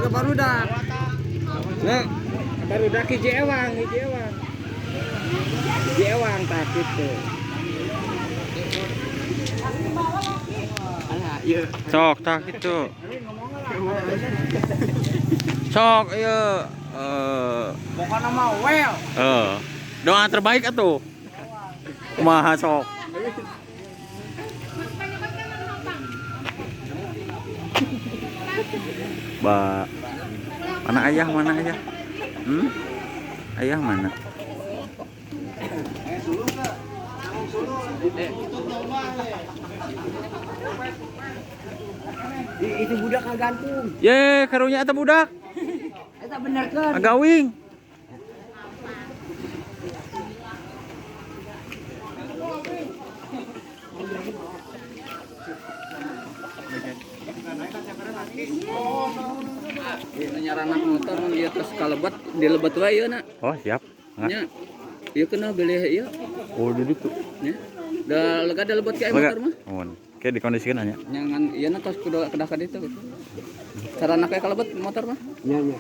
Barudak. Nah, barudak hiji ewang, hiji ewang. Hiji ewang tah kitu. Sok tah kitu. Sok ieu Pokona mah well. Doa terbaik atuh. Kumaha sok? Ba mana ayah, mana ayah? Hmm? Ayah mana? Itu budak kagantung. Ye, karunya eta budak. Eta bener kan? Agawing. Nyaranak motor mun ieu terus kalebet dilebet wae ieu na. Oh, siap. Nya. Ieu kena beli ieu. Oh, di ditu. Nya. Da lega dilebet ka motor mah. Mun. Kayak dikondisikan nya. Nya ngan ieu na tos kudu kedah ka ditu gitu. Sarana kayak kalebet motor mah. Nya nya.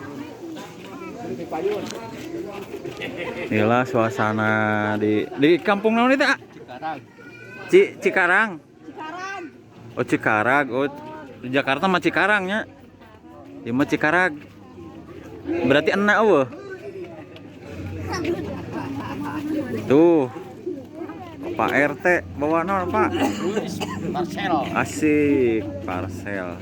Inilah suasana di kampung naon itu, ah? Cikarang. Cikarang. Cikarang. Oh, Cikarag. Oh, di Jakarta mah Cikarang nya. Ieu mah Cikarag. Berarti enak eueuh. Tuh. Pak RT bawa naon, Pak? Parcel. Asik, parcel.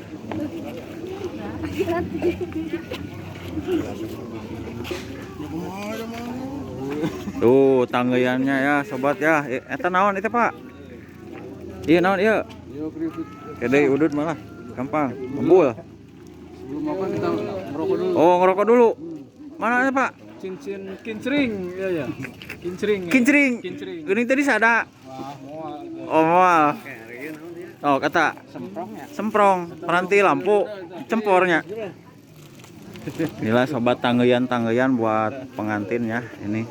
Tuh tanggayannya ya sobat ya. Eta naon itu, Pak? Iya naon ieu? Kede udut malah gampang. Ngebul. Sebelum makan kita ngerokok dulu. Oh, ngerokok dulu. Mana ya, Pak? Cincin kincring, iya ya. Kincring. Kincring. Kincring. Geuning tadi sada. Wah, moal. Oh, moal. Oh, kata Semprong ya. semprong, peranti lampu, cempornya. Inilah sobat tanggayan-tanggayan buat pengantin ya ini.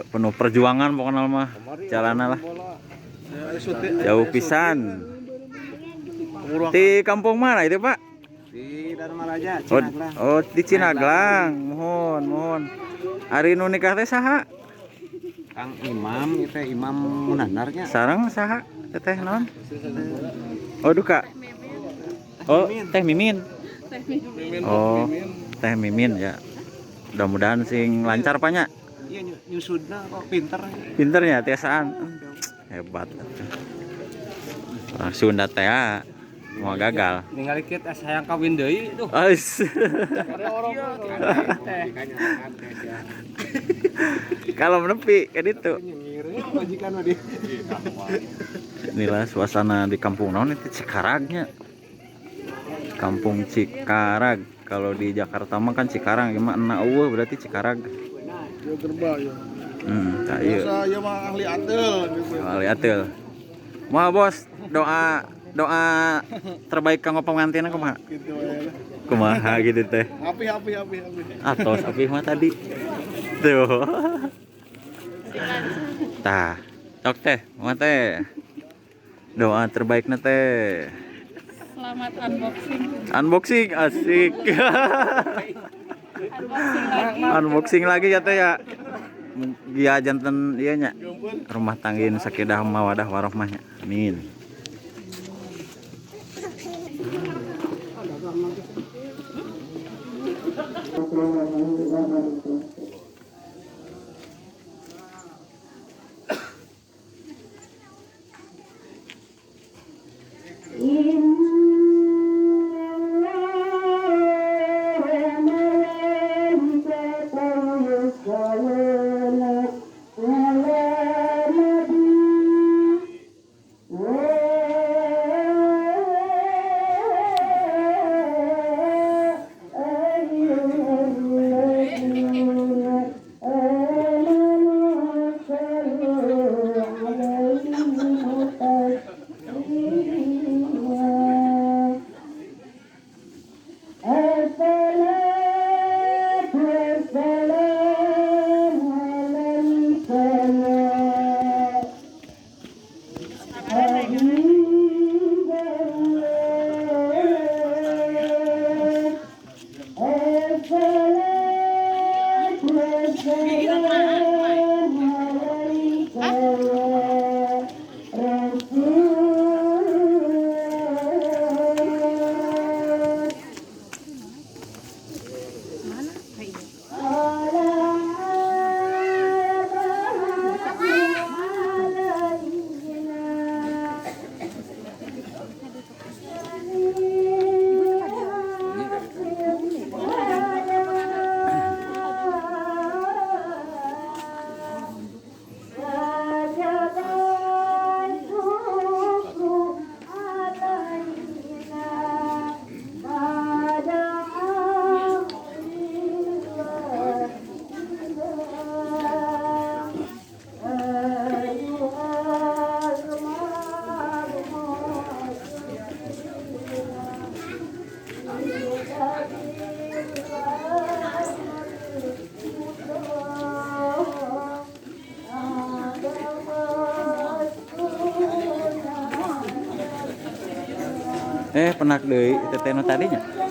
Penuh perjuangan pokoknya mah jalanan lah. Jauh pisan. Di kampung mana itu, Pak? Di Dharma Raja, Oh, oh di Cinaglang. Mohon, mohon. Ari nu nikah teh saha? Kang Imam itu Imam Munandarnya. Sareng saha? Teteh naon? Oh, duka. Oh, Teh Mimin. Oh, Teh Mimin ya. Mudah-mudahan sing lancar Pak nya. Iya nyusudna kok pinter. Pinternya tiasaan. Hebat. Orang Sunda teh ah. Mau gagal. Ningali kieu teh hayang kawin deui tuh. Ais. Kalau menepi kayak gitu. Majikan mah di. Inilah suasana di kampung naon itu Cikaragnya. Kampung Cikarag. Kalau di Jakarta mah kan Cikarang, ieu mah enak eueuh berarti Cikarag. Ya gerba ya. Tah ieu. Biasa ya mah ahli atel gitu. Ahli atel. Mah bos, doa terbaik kanggo pengantin kumaha? Gitu ya. Kumaha gitu teh. Api api api api. Atos api mah tadi. Tuh. Tah, tok teh, mah teh. Doa terbaikna teh. Selamat unboxing. Unboxing asik. Unboxing lagi. Unboxing lagi ya teh ya. Gia janten ieu nya. Rumah tangga nu sakidah mawadah warohmah nya. Amin. Pendak deui teteh nu tadinya.